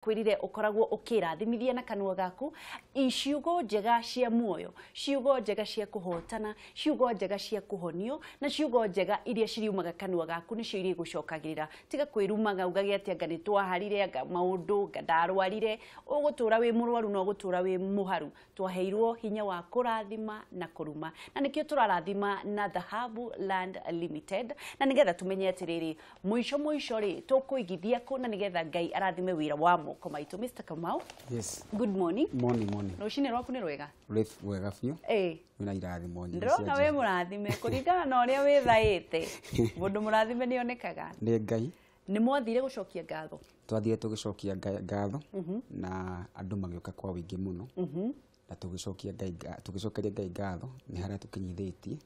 Kwirire ukoragwo ukirathimithia na kanua gaku ciugo njega cia muoyo, ciugo njega cia kuhotana, ciugo njega cia kuhonio na ciugo njega iria ciriumaga kanua gaku nicio iria igucokagirira. Tiga kwirumaga ugage ati anga ni twaharire, anga maundu, anga ndarwarire. Ugutura wi murwaru na ugutura wi muharu. Twaheirwo hinya wa kurathima na kuruma, na nikio turarathima na Dhahabu Land Limited, na nigetha tumenye atiriri muico muico ri tukuigithia ku, na nigetha Ngai arathime wira wa moko maitu. Mr. Kamau. Yes. Good morning. Morning, morning. Rucini rwaku ni rwega? Rwĩ wega biũ. Eh. Wĩna irathimo nyingĩ. Ndĩrona wĩ mũrathime kũringana na ũrĩa wĩthaĩte. Mũndũ mũrathime nĩonekaga. Nĩ Ngai. Nĩ mwathire gũcokia ngatho? Twathire tũgĩcokia ngatho na andũ magĩũka kwa wĩingĩ mũno. Na tũgĩcokia Ngai, tũgĩcokeria Ngai ngatho nĩ harĩa tũkinyithĩtie.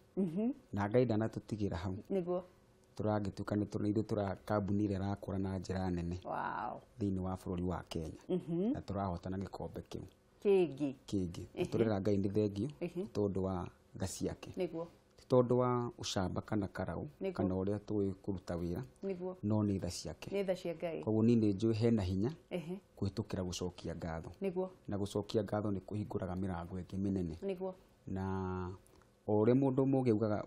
Na Ngai ndanatũtigĩra hau. Nĩguo. Tũragĩtuĩka nĩ ithuĩ tũra kambuni ĩrĩa ĩrakũra na njĩra nene. Wow. Thĩinĩ wa bũrũri wa Kenya. Na tũrahotana gĩkombe kĩu. Kĩngĩ. Kĩngĩ. Na tũrera Ngai nĩ thengio tondũ wa tha ciake. Nĩguo. Ti tondũ wa ũcamba kana karau kana ũrĩa tũĩ kũruta wĩra. Nĩguo. No nĩ tha ciake. Nĩ tha cia Ngai. Koguo niĩ nĩ njũĩ hena hinya kũhĩtũkĩra gũcokia ngatho. Nĩguo. Na gũcokia ngatho nĩ kũhingũraga mĩrango ĩngĩ mĩnene. Nĩguo. Na o ũrĩa mũndũ mũgĩ augaga,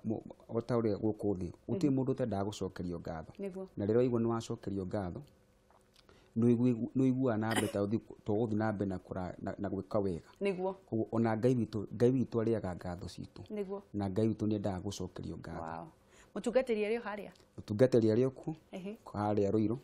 o ta ũrĩa gũkũ thĩ, gũtirĩ mũndũ ũtendaga gũcokerio ngatho. Nĩguo. Na rĩrĩa waigua nĩ wacokerio ngatho, nĩ ũiguaga na mbere ta ũgũthiĩ na mbere na gwĩka wega. Nĩguo. Koguo ona Ngai witũ, Ngai witũ arĩaga ngatho citũ. Nĩguo. Na Ngai witũ nĩ endaga gũcokerio ngatho. Wow. Mũtungatĩri arĩ o harĩa? Mũtungatĩri arĩ o kuo, harĩa Ruiru.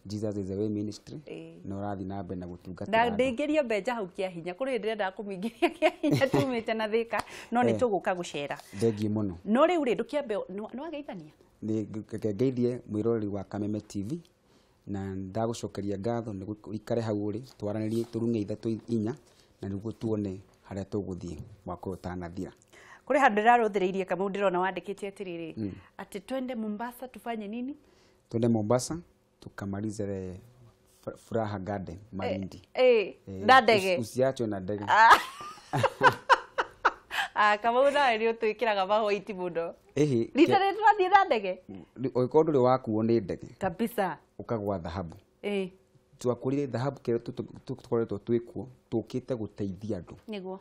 Jesus is the Way Ministry. Ĩĩ. Na ũrathiĩ na mbere na gũtungatĩra Na andũ. ndĩingĩrie mbeca hau kĩa hinya. Kũrĩ hĩndĩ ndĩrendaga kũmĩingĩria kĩa hinya tumĩte na Thĩka, no nĩ tũgũka gũcera. Thengiũ mũno. No rĩu rĩ, ndũkĩambe, nĩ wageithania? Nĩ reke ngeithie mwĩroreri wa Kameme TV, na ndagũcokeria ngatho nĩ ũikare hau ũrĩ, twaranĩrie tũrung'e ithatũ inya, na nĩguo tuone harĩa tũgũthiĩ mwaka ũyũ ũtanathira. Kũrĩ handũ ndĩrarũthĩrĩirie Kamau, ndĩrona wandĩkĩte atĩrĩrĩ, atĩ twende Mombasa tufanye nini? Twende Mombasa tukamalize Furaha Garden Malindi. Na ndege. Usiachwe na ndege. Kamau nawe nĩ ũtwĩkĩraga mahoiti mũno. Ĩhĩ, Rita rĩrĩ tũrathiĩ na ndege? Ũngĩkorwo ndũrĩ wakuo nĩ ndege. Kabisa. Ũkagũa dhahabu. Twakũrire dhahabu kĩrĩa tũkoretwo twĩkuo, tũkĩte gũteithia andũ. Nĩguo.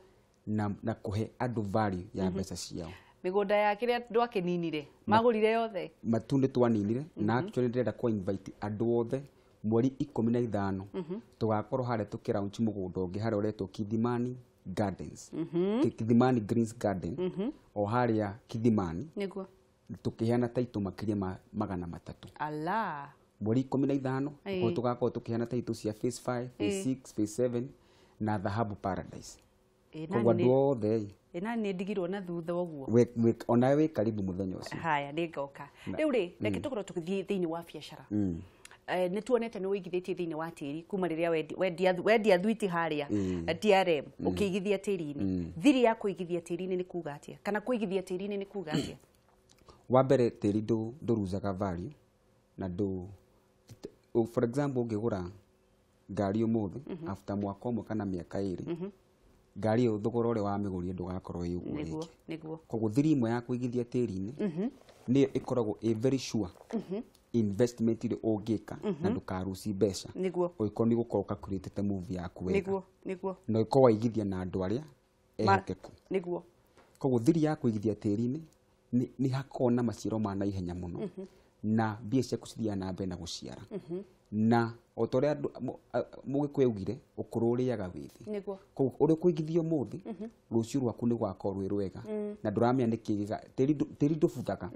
Na kũhe andũ value ya mbeca ciao. Mĩgũnda ya kĩrĩa ndwakĩninire, magũrire yothe? Matu nĩ twaninire, na actually ndĩrenda kũ invite andũ othe mweri 15. Tũgakorwo harĩa tũkĩ launch mũgũnda ũngĩ harĩa ũretwo Kithimani Gardens. Kithimani Greens Garden. O harĩa Kithimani. Nĩguo. Tũkĩheana taitũ makĩria ma 300. Ala. Mweri 15, nĩguo tũgakorwo tũkĩheana taitũ cia phase 5, phase 6, phase 7 na Dhahabu Paradise. Koguo andũ othe ĩ. Ĩ, na nĩ ndigirwo na thutha ũguo. Onawe wĩ karibu mũthenya ũcio. Haya, nĩ ngoka. Rĩu rĩ, reke tũkorwo tũgĩthiĩ thĩinĩ wa biacara. Nĩ tuonete nĩ ũigithĩtie thĩinĩ wa tĩri kuma rĩrĩa wendia thwiti harĩa, DRM, ũkĩigithia tĩri-inĩ. Thiri ya kũigithia tĩri-inĩ nĩ kuga atĩa? Kana kũigithia tĩri-inĩ nĩ kuga atĩa? Wa mbere tĩri ndũruzaga value na for example ũngĩgũra ngari ũmũthĩ, after mwaka ũmwe kana mĩaka ĩrĩ, ngari ĩyo thogora ũrĩa wamĩgũrire ndũgakorwo wĩ ũguo rĩngĩ. Koguo thiri ĩmwe ya kũigithia tĩri-inĩ nĩyo ĩkoragwo ĩ very sure investment ĩrĩa ũngĩka na ndũkaruci mbeca. Ũngĩkorwo nĩ ũgũkorwo calculated move yaku wega. Na ũngĩkorwo waigithia na andũ arĩa ehokeku. Koguo thiri ya kũigithia tĩri-inĩ nĩ hakoragwo na maciaro ma naihenya mũno. Na mbia ciaku cithiaga na mbere na gũciara. Na o ta ũrĩa Mũgĩkũyũ augire, ũkũrũ ũrĩaga wĩthĩ. Koguo ũrĩa ũkũigithia ũmũthĩ, rũciũ rwaku nĩ rũgakorwo rwĩ rwega. Na ndũramenya nĩkĩ gĩga-, tĩri ndũbuthaga,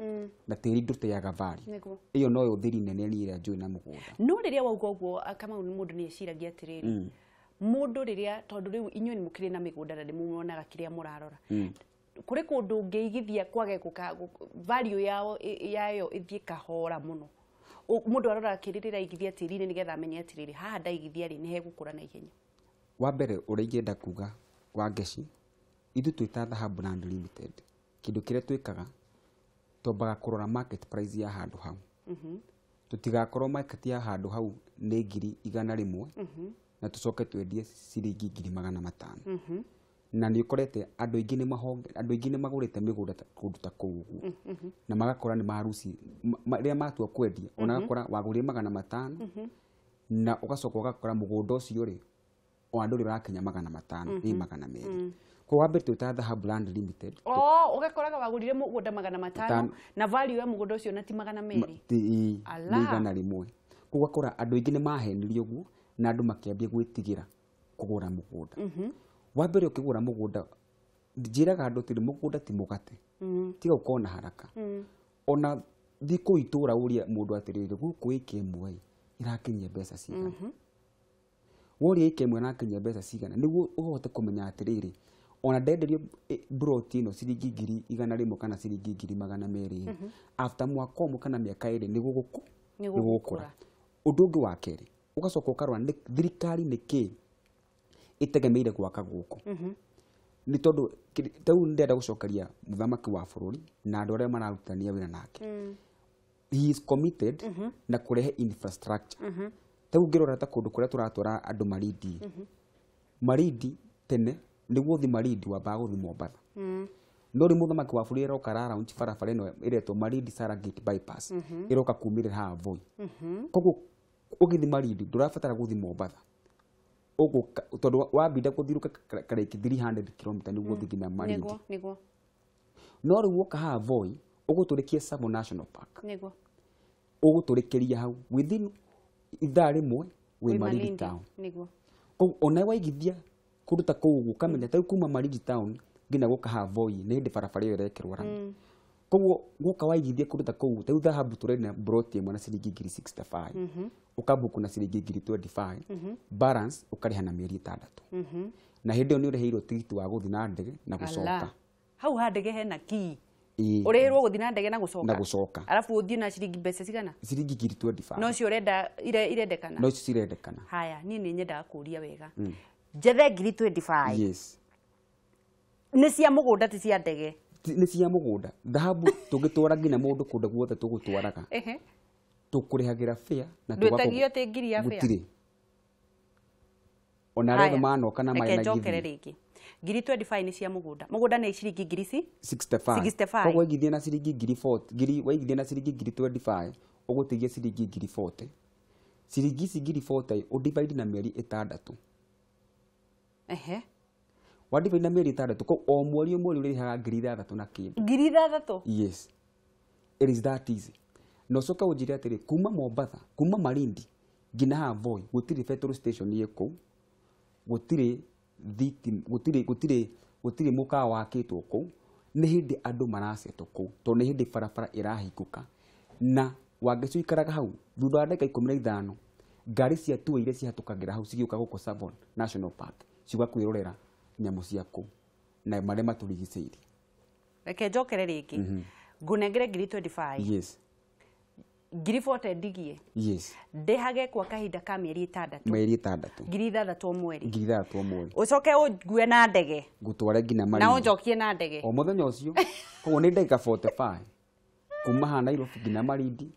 na tĩri ndũteaga value. Ĩyo noyo thiri nene niĩ ĩrĩa njũĩ na mũgũnda. No rĩrĩa wauga ũguo, Kamau, nĩ mũndũ nĩ eciragia atĩrĩrĩ, mũndũ rĩrĩa, tondũ rĩu inyuĩ nĩ mũkĩrĩ na mĩgũnda na nĩ muonaga kĩrĩa mũrarora. Kũrĩ kũndũ ũngĩigithia kwage value yayo ĩthiĩ kahora mũno. Mũndũ aroraga kĩrĩ rĩrĩa aigithia tĩri-inĩ nĩgetha amenye atĩrĩrĩ, haha ndaigithia rĩ, nĩ hegũkũra na ihenya. Wa mbere ũrĩa ingĩenda kuga wa Ngeci, ithuĩ twĩ ta Dhahabu Land Limited, kĩndũ kĩrĩa twĩkaga, twambaga kũrora market price ya handũ hau. Tũtigakorwo market ya handũ hau nĩ ngiri igana rĩmwe, na tũcoke twendie ciringi ngiri magana matano. Na nĩ ũkorete andũ aingĩ nĩ mahonge, andũ aingĩ nĩ magũrĩte mĩgũnda kũndũ ta kũu ũguo. Na magakora nĩ maruci, rĩrĩa matua kwendia, ona gakora wagũrire magana matano, Na ũgacoka ũgakora mũgũnda ũcio rĩ ona ndũrĩ ũrakinya 500 nĩ 200. Koguo wa mbere twĩta Dhahabu Land Limited. Oh, ũgakoraga wagũrire mũgũnda 500 na value ya mũgũnda ũcio na ti 200. Nĩ 100. Koguo ũgakora andũ aingĩ nĩ mahenirio ũguo na andũ makĩambia gwĩtigĩra kũgũra mũgũnda. Wa mbere ũkĩgũra mũgũnda njĩraga andũ atĩrĩ mũgũnda ti mũgate. Tiga gũkorwo na haraka. Ona thiĩ kũu itũũra ũrie mũndũ atĩrĩrĩ gũkũ ĩka ĩmwe ĩrakinyia mbeca cigana. Woria ĩka ĩmwe ĩrakinyia mbeca cigana nĩguo ũhote kũmenya atĩrĩrĩ ona ndenderio broti ĩno ciringi 100,000 kana ciringi 200,000 after mwaka ũmwe kana mĩaka ĩrĩ nĩgũgũkũra. Ũndũ ũngĩ wa kerĩ ũgacoka ũkarora nĩ thirikari nĩkĩ ĩtegemeire gwaka gũkũ. Nĩ tondũ ta rĩu ndĩrenda gũcokeria mũthamaki wa bũrũri na andũ arĩa mararutithania wĩra nake. He is committed na kũrehe infrastructure. Ta rĩu ũngĩrora ta kũndũ kũrĩa tũratwara andũ Malindi. Malindi tene nĩguo ũthiĩ Malindi wambaga gũthiĩ Mombatha. No rĩu mũthamaki wa bũrũri aroka ara-launch barabara ĩno ĩretwo Malindi Serengeti Bypass. Ĩroka kumĩrĩra haha Voi. Koguo ũgĩthiĩ Malindi ndũrabatara gũthiĩ Mombatha. Tondũ wambinda gũthiũrũrũka like 300 km nĩguo ũthiĩ nginya Malindi. Nĩguo. No rĩu woka haha Voi ũgũtũrĩkia Tsavo National Park. Nĩguo. Ũgũtũrĩkĩria hau within ithaa rĩmwe wĩ Malindi town. Nĩguo. Koguo ona waigithia kũndũ ta kũu ũguo ũkamenya ta rĩu kuma Malindi town nginya gũka haha Voi nĩ hĩndĩ barabara ĩyo ĩrekĩrwo rami. Koguo gwoka waigithia kũndũ ta kũu ta rĩu Dhahabu tũrendia broti ĩmwe na ciringi 65,000. Ũkabuku na ciringi 25,000. Balance ũkarĩha na mĩeri 6. Na hĩndĩ ĩyo nĩ ũrĩhĩirwo tigiti wa gũthiĩ na ndege na gũcoka. Hau ha ndege hena key. Ũrĩhĩrwo gũthiĩ na ndege na gũcoka. Na gũcoka. Arabu ũthiĩ na ciringi mbeca cigana? Ciringi 25,000. No cio ũrenda irendekana? No icio cirendekana. Haya, niĩ nĩ nyendaga kũria wega. Njethe 25,000. Yes. Nĩ cia mũgũnda ti cia ndege? Nĩ cia mũgũnda. Dhahabu tũngĩtwara nginya mũndũ kũndũ guothe tũgũtwaraga. Tũkũrĩhagĩra fare na Ndwĩtagio atĩ ngiri ya fare? Gũtirĩ. Ona arĩa othe manoka na marĩ Reke na njokere ngiri. rĩngĩ. 25,000 nĩ cia mũgũnda. Mũgũnda nĩ ciringi ngiri ci? 65. 65. Koguo waigithia na ciringi 40,000, ngiri waigithia na ciringi 25,000, ũgũtigia ciringi 40,000. Ciringi ici 40,000 ũdivide na mĩeri 6. Wa divide na mĩeri 6, koguo o mweri o mweri ũrĩhaga 6,000 na kĩndũ. 6,000? Yes. It is that easy. Na ũcoke ũnjĩre atĩrĩ, kuma Mombatha, kuma Malindi nginya haha Voi, gũtirĩ petrol station ĩ kũu, gũtirĩ thitima, gũtirĩ mũkawa wakĩtwo kũu, nĩ hĩndĩ andũ maracetwo kũu, tondũ nĩ hĩndĩ barabara ĩrahingũka. Na Wangeci ũikaraga hau, thutha wa ndagĩka 15, ngari cia tour iria cihatũkagĩra hau cigĩũka gũkũ Tsavo National Park, cigoka kwĩrorera nyamũ cia kũu na marĩa matũrigicĩirie. Reke njokere rĩngĩ. Ngũnengere 25,000. Yes. 40,000 ndigie. Yes. Ndĩhage kwa kahinda ka mĩeri 6. Mĩeri 6. 6,000 o mweri. 6,000 o mweri. Ũcoke ũngue na ndege. Ngũtware nginya Na Malindi. ũnjokie na ndege. O mũthenya ũcio. Koguo nĩ ndagĩka 45 kuma haha Nairobi nginya Malindi.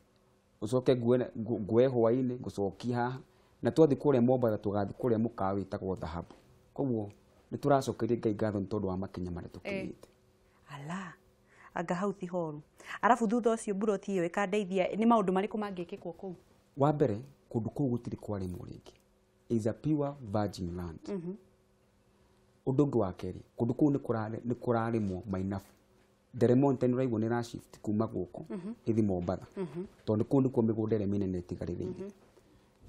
Ũcoke ngue hwaĩ-inĩ ngũcokie haha. Na twathiĩ kũrĩa Mombatha tũgathiĩ kũrĩa mũkawa wĩtagwo Dhahabu. Koguo nĩ tũracokeria Ngai ngatho nĩ tondũ wa makinya marĩa tũkinyĩte. Ala. Anga hau ti horu. Arabu thutha ũcio mburoti ĩyo ĩkandeithia nĩ maũndũ marĩkũ mangĩkĩkwo kũu? Wa mbere kũndũ kũu gũtirĩ kwarĩmwo rĩngĩ. Is a pure virgin land. Ũndũ ũngĩ wa kerĩ, kũndũ kũu nĩ kũrarĩmwo mainabu. Del Monte nĩ ũraigua nĩ ĩra shift kuma gũkũ ĩthiĩ Mombatha. Tondũ kũu nĩkuo mĩgũnda ĩrĩa mĩnene ĩtigarĩrĩire.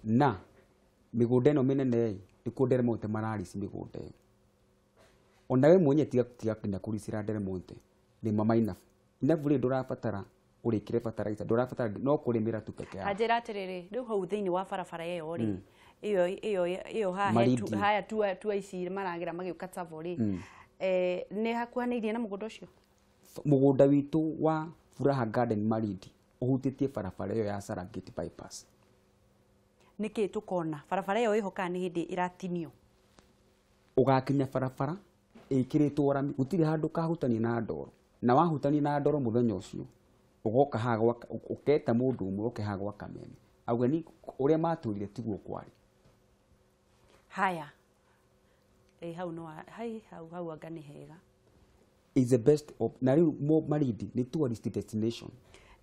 Na mĩgũnda ĩno mĩnene ĩ, nĩkuo Del Monte mararici mĩgũnda ĩyo. Ona we mwenyewe tiga nginya kũricĩra Del Monte, rĩma mainabu. Inabu rĩ ndũrabatara ũrĩkĩre fertilizer, ndũrabatara no kũrĩmĩra tu peke yake. Anjĩra atĩrĩrĩ, rĩu hau thĩinĩ wa barabara ĩyo rĩ, ĩyo haha Malindi. haya tua ici maragera magĩũka Tsavo rĩ, nĩ hakuhanĩirie na mũgũnda ũcio? Mũgũnda witũ wa Furaha Garden Malindi ũhutĩtie barabara ĩyo ya Serengeti Bypass. Nĩkĩ tũkona barabara ĩyo ĩho kana nĩ hĩndĩ ĩratinio? Ũgakinya barabara ĩkĩrĩtwo rami, gũtirĩ handũ ũkahutania na ndoro. Na wahutania na ndoro mũthenya ũcio, ũgoka haha gwa, ũketa mũndũ ũmwe oke haha gwa Kameme. Auge ni ũrĩa matũrire tiguo kwarĩ. Haya. Hau no hai, hau, hau anga nĩ hega. Is the best of, na rĩu Malindi nĩ tourist destination.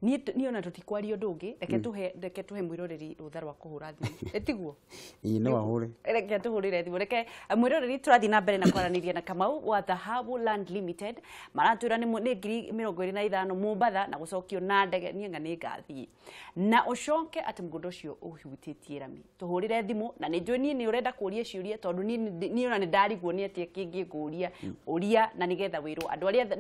Niĩ ona tũtikwaria ũndũ ũngĩ, reke tũhe mwĩroreri rũtha rwa kũhũra thimũ. Ĩtiguo? Ĩĩ no ahũre. Reke tũhũrĩre thimũ. Reke mwĩroreri tũrathiĩ na mbere na kwaranĩria na Kamau wa Dhahabu Land Limited. Maratwĩra nĩ 25,000 Mombatha na gũcokio na ndege niĩ nga nĩ ngathiĩ. Na ũcoke atĩ mũgũnda ũcio ũhutĩtie rami. Tũhũrĩre thimũ na nĩ njũĩ niĩ nĩ ũrenda kũũria ciũria tondũ niĩ ona nĩ ndarigwo nĩ atĩa kĩngĩ ngũria ũria na nĩgetha wĩrwo andũ arĩa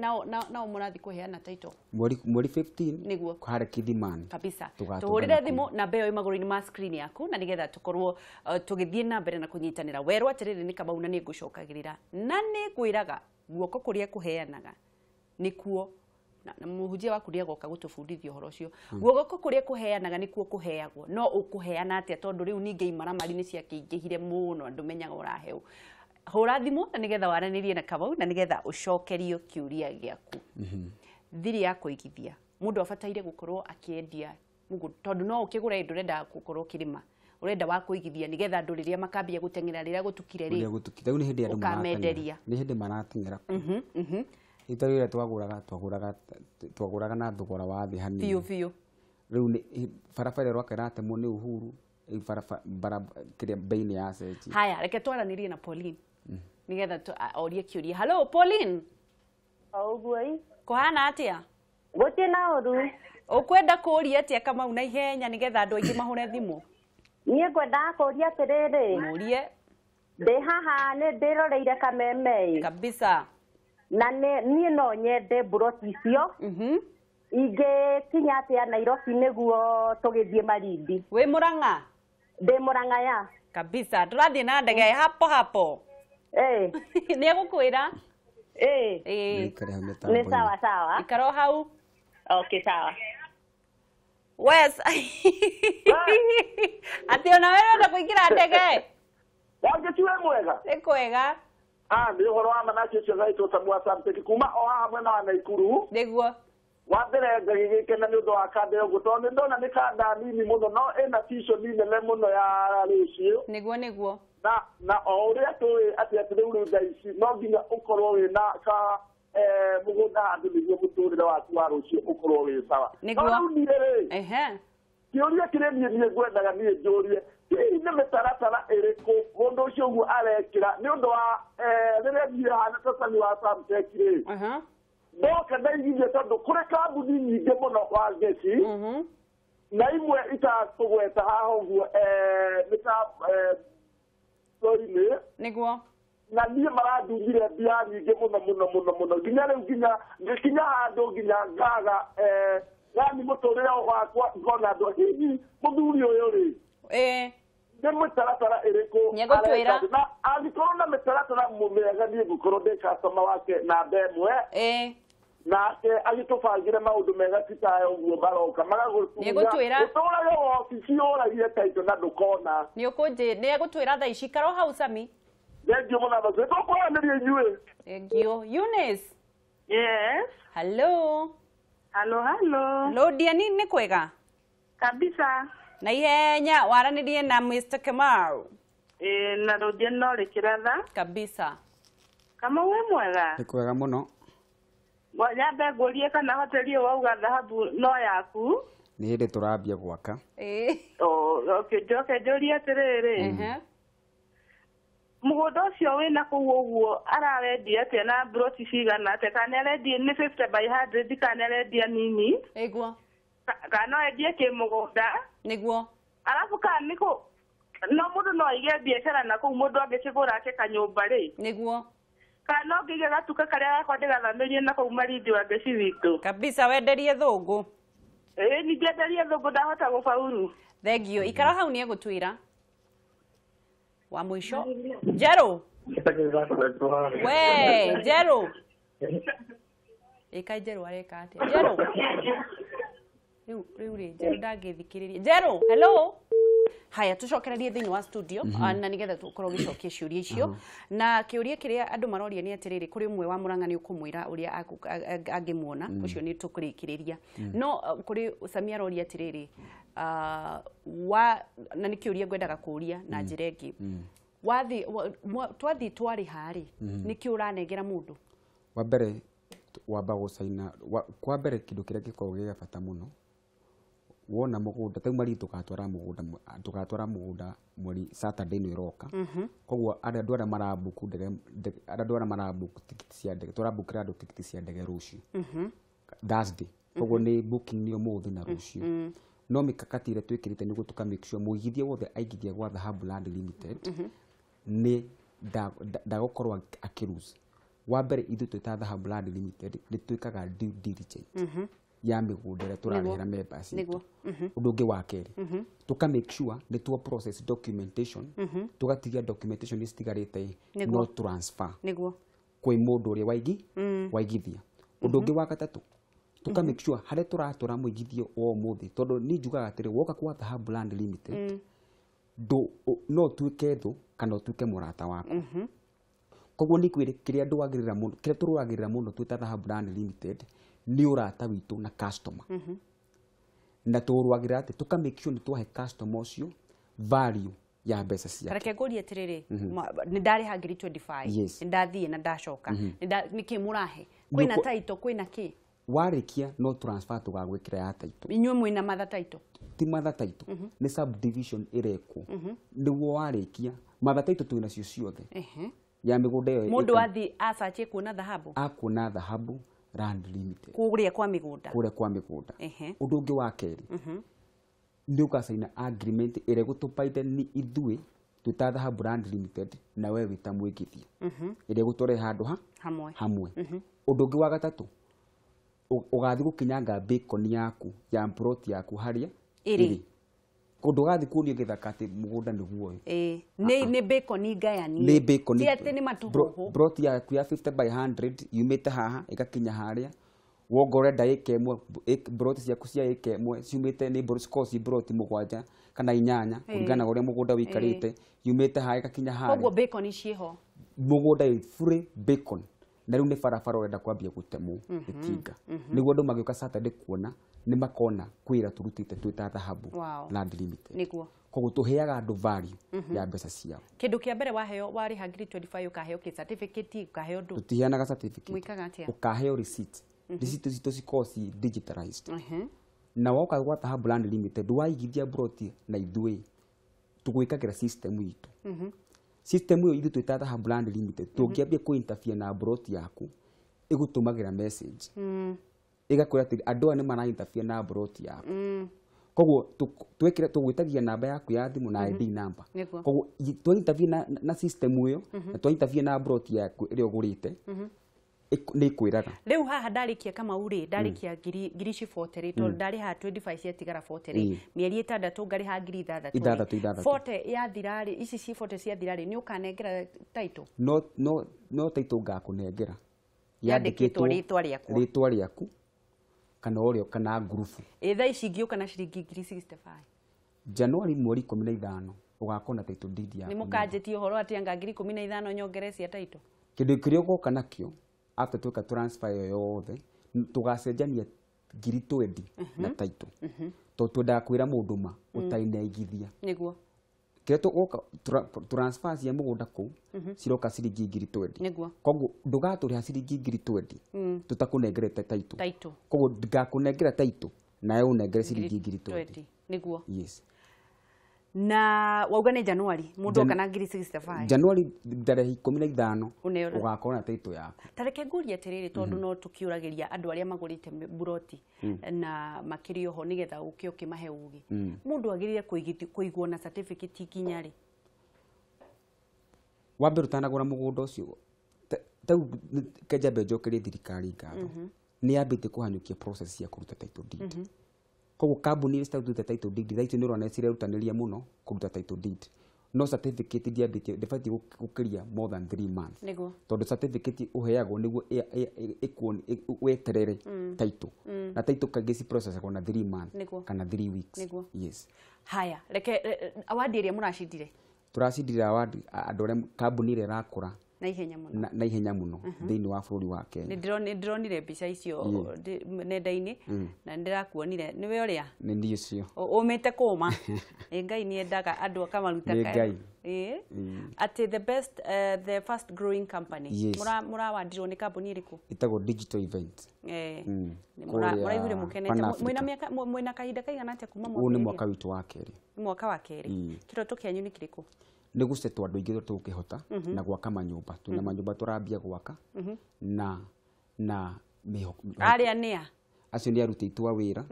nao mũrathiĩ kũheana title. Mweri 15 nĩguo harĩ Kithimani kabisa. Tũhũrĩre thimũ namba ĩyo ĩ magũrũ-inĩ ma screen yaku na nĩgetha tũkorwo tũgĩthiĩ na mbere na kũnyitanĩra. Werwo atĩrĩrĩ nĩ Kamau na nĩ ngũcokagĩrĩra na nĩ ngwĩraga guoko kũrĩa kũheanaga nĩkuo na mũhunjia waku nĩagoka gũtũbundithia ũhoro ũcio. Guoko kũrĩa kũheanaga nĩkuo kũheagwo no ũkũheana atĩa tondũ rĩu ningĩ imaramari nĩ ciakĩingĩhire mũno andũ menyaga ũraheo. Hũra thimũ na nĩgetha waranĩrie na Kamau na nĩgetha ũcokerio kĩũria gĩaku. Thiri ya kũigithia mũndũ abataire gũkorwo akĩendia tondũ no ũkĩgũra indo ũrenda gũkorwo ũkĩrĩma ũrenda wa kũigithia nĩgetha andũ rĩrĩa makambia gũteng'era rĩrĩa gũtukire rĩ rĩu nĩ hĩndĩ andũ marateng'era nĩ hĩndĩ marateng'era. Ita rĩrĩa twagũraga na thogora wa thĩ hanini biũ biũ. Rĩu nĩ barabara ĩrĩa ĩratemwo nĩ Uhuru barabara kĩrĩa bei nĩ yacenjia. Haya reke twaranĩrie na Pauline nĩgetha orie kĩũria. Hello Pauline. Ũguo kũhana atĩa? Gũtirĩ na ũru. Ũkwenda kũũria atĩa Kamau na ihenya nĩgetha andũ aingĩ mahũre thimũ? Niĩ ngwendaga kũũria atĩrĩrĩ. Mũrie. Ndĩ haha nĩ ndĩroreire Kameme. Kabisa. Na niĩ no nyende mburoti icio. Ingĩkinya atĩa Nairobi nĩguo tũgĩthiĩ Malindi? Wĩ Murang'a? Ndĩ Murang'a ya. Kabisa. Tũrathiĩ na ndege hapo hapo. Nĩ egũkwĩra? Nĩ sawa sawa. Ikara o hau. Okay, sawa. Wes. Ati ona wewe ũrenda kũingĩra ndege? Wangeci wĩ mwega? Nĩ kwega. Nĩ ũhoro wa manake ũcio gaitwo Samuel Samteki kuma o haha mwena wa Naikuru. Nĩguo. Wa mbere ngagĩgĩkena nĩ ũndũ wa kanda ĩyo tondũ nĩ ndona nĩ kanda nini mũno no ĩna vision nene mũno ya rũciũ. Nĩguo nĩguo. Na o ũrĩa tũĩ atĩ atĩ rĩu thaa ici no nginya ũkorwo wĩna ka mũgũnda handũ nĩguo mũtũrĩre waku wa rũciũ ũkorwo wĩ sawa. Nĩguo. No rĩu niĩ rĩ, kĩũria kĩrĩa niĩ ngwendaga niĩ njũrie hihi nĩ mĩtaratara ĩrĩkũ mũndũ ũcio ũguo arekĩra nĩ ũndũ wa rĩrĩa niĩ hana tacani wa Samtech rĩ ndoka ndaigithia tondũ kũrĩ kambuni nyingĩ mũno wa ngeci na imwe itakũgweta haha ũguo nĩ ta Soine. Nĩguo. Na niĩ marandungire mbia nyingĩ mũno mũno mũno mũno nginya rĩu nginya ngĩkinya handũ nginya ngaga yani mũtũrĩre wakwa ngona andũ hihi mũthuri ũyũ rĩ nĩ mĩtaratara ĩrĩkũ Nĩegũtwĩra. na angĩkorwo na mĩtaratara mĩega niĩ ngũkorwo ndĩ customer wake namba ĩmwe nake agĩtũbangĩre maũndũ mega ti tayo ũguo maroka magagũtunya Nĩegũtwĩra. ũtũrage wabici ũragie taito na ndũkona. Nĩegũtwĩra thaa ici. Ikara o hau Sami. Thank you mũno Amazon. Tũkwaranĩria inyuĩ. Thank you. Eunice. Yes. Hello. Hello, hello. Lodia nĩ kwega? Kabisa. Na ihenya waranĩrie na Mr. Kamau. Na Lodia no rĩkĩratha. Kabisa. Kamau wĩ mwega? Nĩ kwega mũno. Nyambe ngũrie kana hoteli ĩyo wauga dhahabu no yaku? Nĩ hĩndĩ tũrambia gwaka. Okay, njoke njũrie atĩrĩrĩ. Mũgũnda ũcio wĩna kũu ũguo arawendia atĩa na mburoti cigana atĩa? Kana arendia nĩ 50 by 100 kana arendia nini? Nĩguo. Kana no endie kĩmũgũnda? Nĩguo. Arabu kana nĩ kũ no mũndũ no aige biacara na kũu mũndũ angĩkĩgũra ake kanyũmba rĩ? Nĩguo. Kana no ngĩige gatuka karĩa gakwa ndĩgathamĩrie na kũu Malindi wa Ngeci witũ? Kabisa wenderie thũngũ. Ningĩ enderie thũngũ ndahota gũbauru. Thank you. Ikara hau nĩegũtwĩra. Wa mũico Njerũ. We Njerũ. Ĩka Njerũ areka atĩa? Njerũ. Rĩu rĩ Njerũ ndangĩthikĩrĩria. Njerũ, hello. Haya tucokererie thĩinĩ wa studio na nĩgetha tũkorwo gĩcokia ciũria icio na kĩũria kĩrĩa andũ maroria nĩ atĩrĩrĩ kũrĩ ũmwe wa Murang'a nĩ ũkũmwĩra ũrĩa angĩmuona ũcio nĩ tũkũrĩkĩrĩria no kũrĩ Samia aroria atĩrĩrĩ na nĩ kĩũria ngwendaga kũũria na njĩra ĩngĩ wathi twathiĩ twarĩha rĩ nĩkĩ ũranengera mũndũ? Wa mbere wamba gũcaina kwa mbere kĩndũ kĩrĩa gĩkoragwo gĩ gĩa bata mũno Wona mũgũnda tau mari tũgatwara mũgũnda mweri Saturday ĩno ĩroka. Koguo andũ arĩa marabuku ndege, andũ arĩa marabuku tikiti cia ndege, tũrabukĩra andũ tikiti cia ndege rũciũ. Thursday. Koguo nĩ booking nĩ ũmũthĩ na rũciũ. No mikakati ĩrĩa twĩkĩrĩte nĩguo tũka make sure mũigithia wothe aigithia gwa Dhahabu Land Limited nĩ ndagũkorwo akĩlose. Wa mbere ithuĩ twĩ ta Dhahabu Land Limited nĩ twĩkaga due diligence ya mĩgũnda ĩrĩa tũrarĩhĩra members itũ. Ũndũ ũngĩ wa kerĩ, tũka make sure nĩ twa process documentation, tũgatigia documentation iria citigarĩte no transfer nĩguo kwĩ mũndũ ũrĩa waigithia. Ũndũ ũngĩ wa gatatũ, tũka make sure harĩa tũratwara mũigithio wa ũmũthĩ, tondũ niĩ njugaga atĩrĩ, woka kwa Dhahabu Land Limited no ũtuĩke thũ kana ũtuĩke mũrata waku. Koguo nĩ kwĩrĩ kĩrĩa ndwagĩrĩra mũno, kĩrĩa tũrũagĩrĩra mũno twĩ ta Dhahabu Land Limited nĩ ũrata witũ na customer. Na tũrũagĩrĩra atĩ tũka make sure nĩ twahe customer ũcio value ya mbeca ciake. Reke ngũrie atĩrĩrĩ, nĩ ndarĩha ngiri 25, nĩ ndathiĩ na ndacoka, nĩ kĩ mũrahe? Kwĩna title, kwĩna kĩ? Warĩkia no transfer tũgagwĩkĩra ya title. Inyuĩ mwĩna mother title? Ti mother title, nĩ subdivision ĩrekwo. Nĩguo warĩkia mother title twĩ nacio ciothe. Ya mĩgũnda ĩyo. Mũndũ athiĩ acacie kuona Dhahabu? Akuona Dhahabu Land Limited. Kũrĩa kwa mĩgũnda. Kũrĩa kwa mĩgũnda. Ũndũ ũngĩ wa kerĩ, nĩ ũgacaina agreement ĩrĩa ĩgũtũbaide nĩ ithuĩ twĩ ta Dhahabu Land Limited na we wĩ ta mũigithia. Ĩrĩa ĩgũtũrehe handũ hamwe. Ũndũ ũngĩ wa gatatũ, ũgathiĩ gũkinyanga bacon yaku ya plot yaku harĩa ĩrĩ. Kũndũ ũgathiĩ kuonio gĩthaka atĩ mũgũnda nĩguo ũyũ. Nĩ bacon ngayanie. Nĩ bacon. Ti atĩ nĩ matũhũhũ. Plot yaku ya 50 by 100 yumĩte haha ĩgakinya harĩa. Wongo ũrenda ĩka ĩmwe, plot ciaku cia ĩka ĩmwe ciumĩte nĩ cikoragwo ci plot 7 kana 8 kũringana na ũrĩa mũgũnda ũikarĩte, yumĩte haha ĩgakinya harĩa. Koguo bacon ciĩho. Mũgũnda wĩ free bacon. Na rĩu nĩ barabara ũrenda kwambia gũtemwo itinga. Nĩguo andũ magĩũka Saturday kuona nĩ makona kwĩra tũrutĩte twĩ ta Dhahabu Land Limited. Nĩguo. Koguo tũheaga andũ value ya mbeca ciao. Kĩndũ kĩa mbere waheo warĩha ngiri 25 ũkaheo kĩ certificate, ũkaheo ndũ? Tũtiheanaga certificate. Mwĩkaga atĩa? Ũkaheo receipt. Receipt citũ cikoragwo ci digitalized. Na woka gwa Dhahabu Land Limited waigithia plot na ithuĩ tũgwĩkagĩra system itũ. System ĩyo ithuĩ twĩ ta Dhahabu Land Limited tũngĩambia kũ interfere na plot yaku ĩgũtũmagĩra message. Ĩgakwĩra atĩ andũ aya nĩ mara interfere na plot yaku. Koguo twĩkĩra tũgwĩtagia namba yaku ya thimũ na ID number. Koguo twa interfere na system ĩyo na twa interfere na plot yaku ĩrĩa ũgũrĩte nĩ ĩkwĩraga. Rĩu haha ndarĩkia Kamau rĩ, ndarĩkia ngiri ici 40 rĩ, tondũ ndarĩha 25 ciatigara 40 rĩ, mĩeri 6 ngarĩha ngiri 6. 6. 40 yathira rĩ, ici ci 40 ciathira rĩ, nĩ ũkanengera title? No title ngakũnengera. Yandĩkĩtwo rĩtwa rĩakwa. Rĩtwa rĩaku kana ũrĩa kana ngurubu. Thaa ici ingĩũka na ciringi ngiri 65. Januari mweri 15 ũgakorwo na title deed yaku. Nĩ mũkanjĩtie ũhoro atĩ anga ngiri 15 nyongere cia title? Kĩndũ kĩrĩa ũgoka nakĩo after tweka transfer ĩyo yothe tũgacenjania ngiri 20 na title. Tondũ twendaga kwĩra mũndũ ma ũtarĩ Nĩguo. Kĩrĩa tũgoka transfer cia mũgũnda kũu ciroka ciringi ngiri 20. Nĩguo. Koguo ndũgatũrĩha ciringi ngiri 20 tũtakũnengerete title. Title. Koguo ngakũnengera title nawe ũnengere ciringi ngiri 20. Nĩguo. Yes. Na wauga nĩ Januari mũndũ oka na ngiri 65. Januari tarehe 15 ũgakorwo na title yaku. Ta reke ngũrie atĩrĩrĩ, tondũ no tũkĩũragĩria andũ arĩa magũrĩte buroti na makĩrĩ oho nĩgetha ũke ũkĩmahe ũgĩ. Mũndũ agĩrĩire kũigwo na certificate nginya rĩ? Wa mbere ũtanagũra mũgũnda ũcio, tau kenjambe njokerie thirikari ngatho. Nĩ yambĩtie kũhanyũkia process cia kũruta title deed. Koguo kambuni iria citarutĩte title deed thaa ici nĩ ũrona cirerutanĩria mũno kũruta title deed. No certificate ndĩambĩtie, ndĩbatiĩ gũkĩria more than 3 months. Nĩguo. Tondũ certificate ũheagwo nĩguo weterere title. Na title kaingĩ ci processagwo na 3 months kana 3 weeks. Nĩguo. Yes. Haya, reke award ĩrĩa mũracindire? Tũracindire award andũ arĩa kambuni ĩrĩa ĩrakũra Na ihenya mũno. Na ihenya mũno thĩinĩ wa bũrũri wa Kenya. Nĩ ndĩronire mbica icio nenda-inĩ na nĩ ndĩrakuonire nĩwe ũrĩa nĩ niĩ ũcio ũmĩte kũma. Ngai nĩ endaga andũ akamaruta Nĩ Ngai. Atĩ the best the fast growing company. Yes. Mũrawandirwo nĩ kambuni ĩrĩkũ? Ĩtagwo Digital Event. Mũraiguire mũkenete. Mwĩna mĩaka, mwĩna kahinda kaigana atĩa kuma Ũyũ nĩ mwambĩrĩria? mwaka witũ wa kerĩ. Nĩ mwaka wa kerĩ. Kĩroto kĩanyu nĩ kĩrĩkũ? Nĩ gũcetwo andũ aingĩ tũngĩhota na gwaka manyũmba. Twĩna manyũmba tũrambia gwaka na Arĩa nĩ a? Acio nĩ aruti aitũ a wĩra.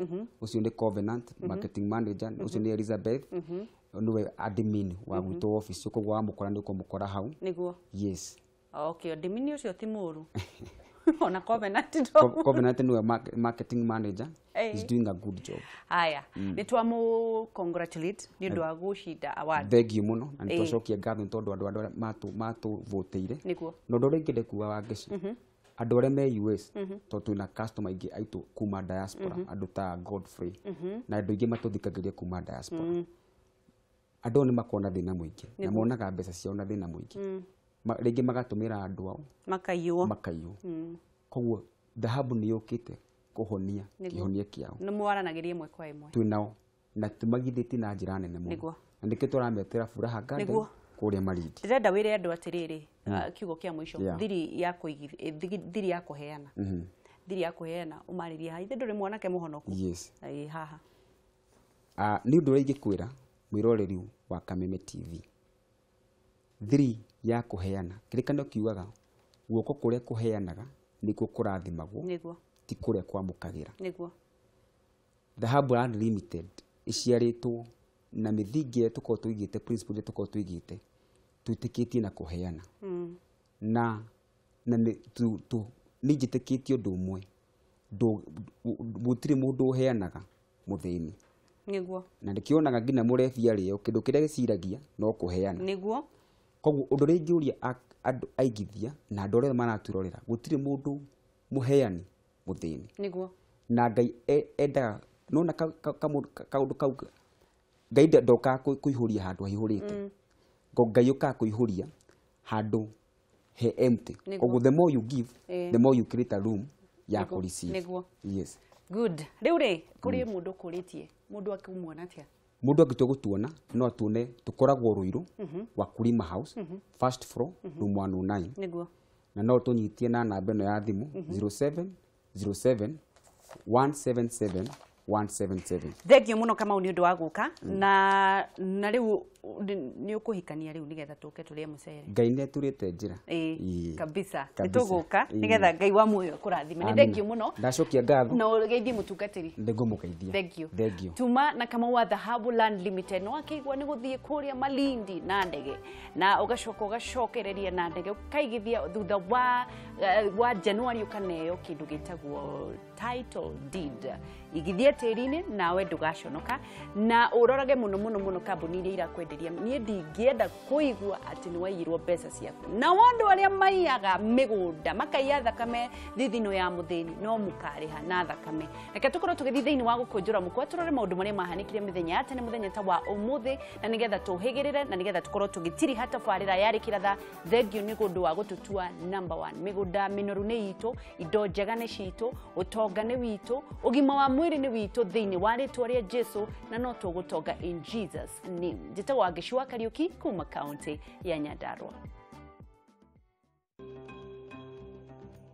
Ũcio nĩ Covenant marketing manager, ũcio nĩ Elizabeth, nĩwe admin wa gwitũ office, koguo wamũkora nĩ ũkũmũkora hau. Nĩguo. Yes. Okay, admin ũcio ti mũru. Ona Covenant ndo. Covenant nĩwe marketing manager. He's doing a good job. Haya, nĩ twamũ congratulate nĩ ũndũ wa gũcinda award. Thank you mũno na nĩ twacokia ngatho nĩ tondũ andũ arĩa matũvotĩire. Nĩguo. Na ũndũ ũrĩa ingĩenda kuga wa Ngeci, andũ arĩa me US, tondũ twĩna customer aingĩ aitũ kuma diaspora, andũ ta Godfrey na andũ aingĩ matũthikagĩria kuma diaspora. Andũ nĩ makoragwo na thĩna mũingĩ na monaga mbeca ciao na thĩna mũingĩ. Rĩngĩ magatũmĩra andũ ao makaiywo. Koguo dhahabu nĩ yũkĩte kũhonia kĩhonia kĩao. Nĩ mwaranagĩria ĩmwe kwa ĩmwe. Twĩ nao na tũmagithĩtie na njĩra nene mũno. Na nĩkĩo tũrametĩra Furaha Garden kũrĩa Malindi. Ndĩrenda wĩre andũ atĩrĩrĩ, kiugo kĩa mũico, thiri ya kũigithia, thiri ya kũheana. Thiri ya kũheana ũmarĩrie haha. Ithe ndũrĩ mwanake mũhonoku. Yes. Haha. Nĩ ũndũ ũrĩa ingĩkwĩra mwĩroreri wa Kameme TV. Thiri ya kũheana, kĩrĩkanĩro kiugaga guoko kũrĩa kũheanaga nĩkuo kũrathimagwo, ti kũrĩa kwamũkagĩra. Nĩguo. Dhahabu Land Limited ĩciarĩtwo na mĩthingi ĩrĩa tũkoragwo tũigĩte, principle ĩrĩa tũkoragwo tũigĩte, twĩtĩkĩtie na kũheana. Na nĩ njĩtĩkĩtie ũndũ ũmwe, gũtirĩ mũndũ ũheanaga mũthĩni. Nĩguo. Na nĩkĩonaga nginya mũrebi arĩo kĩndũ kĩrĩa gĩciragia no kũheana. Nĩguo. Koguo ũndũ ũrĩa ingĩũria andũ aigithia na andũ arĩa maratwĩrorera, gũtirĩ mũndũ mũheani mũthĩni. Nĩguo. Na Ngai endaga nona kaũndũ kau Ngai ndokaga kũihũria handũ haihũrĩte. Ngai ũkaga kũihũria handũ he empty. Koguo the more you give, the more you create a room ya kũ receive. Nĩguo. Yes. Good. Rĩu rĩ, kũrĩ mũndũ ũkũrĩtie, mũndũ akĩmuona atĩa? Mũndũ angĩtua gũtuona no atuone tũkoragwo Ruiru, Wakulima House, first floor, room 109. Nĩguo. Na no tũnyitie na namba ĩno ya thimũ 0707 177 177. Thank you mũno Kamau nĩ ũndũ wa gũka na rĩu nĩ ũkũhikania rĩu nĩgetha tũke tũrĩe mũcere. Ngai nĩ aturĩte njĩra. Kabisa. Nĩ tũgũka nĩgetha Ngai wa muoyo akũrathime. Nĩ thank you mũno. Ndacokia ngatho. Na ũgeithie mũtungatĩri. Nĩngũmũgeithia. Thank you. Thank you. Tuma na Kamau wa Dhahabu Land Limited no akĩigua nĩ gũthiĩ kũrĩa Malindi na ndege na ũgacoka ũgacokereria na ndege ũkaigithia thutha wa January ũkaneo kĩndũ gĩtagwo title deed. Igithie tĩri-inĩ nawe ndũgaconoka na ũrorage mũno mũno mũno kambuni iria irakwenderia. Niĩ ndingĩenda kũigua atĩ nĩ waiyirwo mbeca ciaku. Nao andũ arĩa maiyaga mĩgũnda makaiya thakame thithino ya mũthĩni no mũkarĩha na thakame. Reke tũkorwo tũgĩthiĩ thĩinĩ wa gũkũnjũra mũkwa tũrore maũndũ marĩa mahanĩkire mĩthenya ya tene mũthenya ta wa ũmũthĩ na nĩgetha tũhĩgĩrĩre na nĩgetha tũkorwo tũgĩtiriha tabarĩra ya Rĩkĩratha. Thank you nĩ ũndũ wa gũtũtua number 1. Mĩgũnda mĩnoru nĩ itũ, indo njega nĩ citũ, ũtonga nĩ witũ, ũgima wa mwĩrĩ nĩ witũ thĩinĩ wa rĩtwa rĩa Jesu na no tũgũtonga in Jesus name. Njĩtagwo Wangeci wa Kariũki kuma kaunti ya Nyandarua.